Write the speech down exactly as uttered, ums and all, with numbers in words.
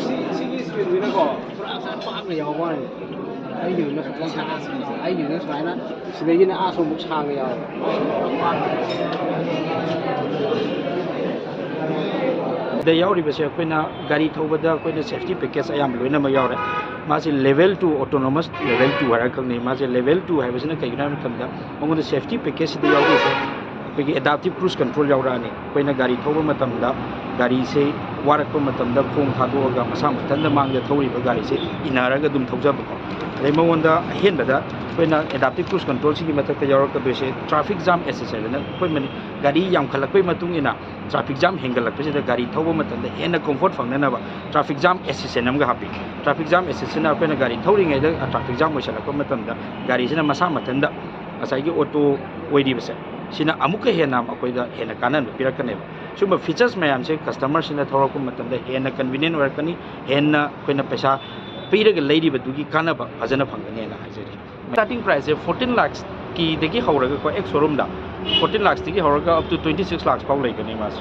ꯁꯤ-, ꯁꯤꯒꯤ screenꯁꯤꯅꯀꯣ, ꯄꯨꯔꯥ ꯄꯥꯛꯅ ꯌꯥꯎꯕ ꯋꯥꯅꯤ꯫ ꯑꯩꯒꯤꯗꯨꯅ ꯈꯤꯇꯪ ꯁꯥꯡꯉꯦ꯫ ꯑꯩꯒꯤꯗꯨꯅ ꯁꯨꯃꯥꯏꯅ ꯁꯤꯗꯒꯤꯅ ꯑꯥ ꯁꯣꯝꯕꯨꯛ ꯁꯥꯡꯅ ꯌꯥꯎꯋꯦ꯫ ꯁꯤꯗ ꯌꯥꯎꯔꯤꯕꯁꯦ ꯑꯩꯈꯣꯏꯅ ꯒꯥꯔꯤ ꯊꯧꯕꯗ ꯑꯩꯈꯣꯏꯅ safety package ꯑꯌꯥꯝꯕ ꯂꯣꯏꯅꯃꯛ ꯌꯥꯎꯔꯦ꯫ ꯃꯥꯁꯤ level two, autonomous level two ꯍꯥꯏꯔꯒ ꯈꯪꯅꯩ꯫ ꯃꯥꯁꯦ level two ꯍꯥꯏꯕꯁꯤꯅ ꯀꯩꯒꯤꯅꯣ ꯍꯥꯏꯕ ꯃꯇꯝꯗ, ꯃꯉꯣꯟꯗ safety packageꯁꯤꯗ ꯌꯥꯎꯔꯤꯁꯦ ꯑꯩꯈꯣꯏꯒꯤ adaptive cruise control ꯌꯥꯎꯔꯛꯑꯅꯤ꯫ ꯑꯩꯈꯣꯏꯅ ꯒꯥꯔꯤ ꯊꯧꯕ ꯃꯇꯝꯗ ꯒꯥꯔꯤꯁꯦ ꯋꯥꯔꯛꯄ ꯃꯇꯝꯗ ꯈꯣꯡ ꯊꯥꯗꯣꯛꯑꯒ ꯃꯁꯥ ꯃꯊꯟꯇ ꯃꯥꯡꯗ ꯊꯧꯔꯤꯕ ꯒꯥꯔꯤꯁꯦ ꯏꯟꯅꯔꯒ ꯑꯗꯨꯝ ꯊꯧꯖꯕꯀꯣ꯫ ꯑꯗꯩ ꯃꯉꯣꯟꯗ ꯑꯍꯦꯟꯕꯗ ꯑꯩꯈꯣꯏꯅ adaptive cruise controlꯁꯤꯒꯤ ꯃꯊꯛꯇ ꯌꯥꯎꯔꯛꯀꯗꯣꯏꯁꯦ traffic jam assist ꯍꯥꯏꯗꯅ ꯑꯩꯈꯣꯏ ꯃꯅꯤ-, ꯒꯥꯔꯤ ꯌꯥꯝꯈꯠꯂꯛꯄꯒꯤ ꯃꯇꯨꯡ ꯏꯟꯅ traffic jam ꯍꯦꯟꯒꯠꯂꯛꯄꯁꯤꯗ ꯒꯥꯔꯤ ꯊꯧꯕ ꯃꯇꯝꯗ ꯍꯦꯟꯅ comfort ꯐꯪꯅꯅꯕ traffic jam assistꯁꯦ ꯑꯃꯒ ꯍꯥꯞꯄꯤ꯫ Traffic jam assistꯁꯤꯅ ꯑꯩꯈꯣꯏꯅ ꯒꯥꯔꯤ ꯊꯧꯔꯤꯉꯩꯗ traffic jam ꯑꯣꯏꯁꯜꯂꯛꯄ ꯃꯇꯝꯗ ꯒꯥꯔꯤꯁꯤꯅ ꯃꯁꯥ ꯃꯊꯟꯇ ꯉꯁꯥꯏꯒꯤ auto ꯑꯣꯏꯔꯤꯕꯁꯦ, ꯁꯤꯅ ꯑꯃꯨꯛꯀ ꯍꯦꯟꯅ ꯑꯩꯈꯣꯏꯗ ꯍꯦꯟꯅ ꯀꯥꯟꯅꯕ ꯄꯤꯔꯛꯀꯅꯦꯕ꯫ ꯁꯤꯒꯨꯝꯕ ꯐꯤꯆꯔꯁ ꯃꯌꯥꯝꯁꯦ ꯀꯁꯇꯃꯔꯁꯤꯡꯅ ꯊꯧꯔꯛꯄ ꯃꯇꯝꯗ ꯍꯦꯟꯅ ꯀꯟꯚꯤꯅꯤꯌꯦꯟ ꯑꯣꯏꯔꯛꯀꯅꯤ, ꯍꯦꯟꯅ ꯑꯩꯈꯣꯏꯅ ꯄꯩꯁꯥ ꯄꯤꯔꯒ ꯂꯩꯔꯤꯕꯗꯨꯒꯤ ꯀꯥꯟꯅꯕ ꯐꯖꯅ ꯐꯪꯒꯅꯦꯅ ꯍꯥꯏꯖꯔꯤ꯫ ꯁ꯭ꯇꯥꯔꯇꯤꯡ ꯄ꯭ꯔꯥꯏꯁꯁꯦ ꯐꯣꯔꯇꯤꯟ ꯂꯥꯛꯁꯀꯤꯗꯒꯤ ꯍꯧꯔꯒꯀꯣ, ꯑꯦꯛꯁ ꯁꯣꯔꯨꯝꯗ ꯐꯣꯔꯇꯤꯟ ꯂꯥꯛꯁꯇꯒꯤ ꯍꯧꯔꯒ up two twenty six lakhs ꯐꯥꯎ ꯂꯩꯒꯅꯤ ꯃꯥꯁꯦ꯫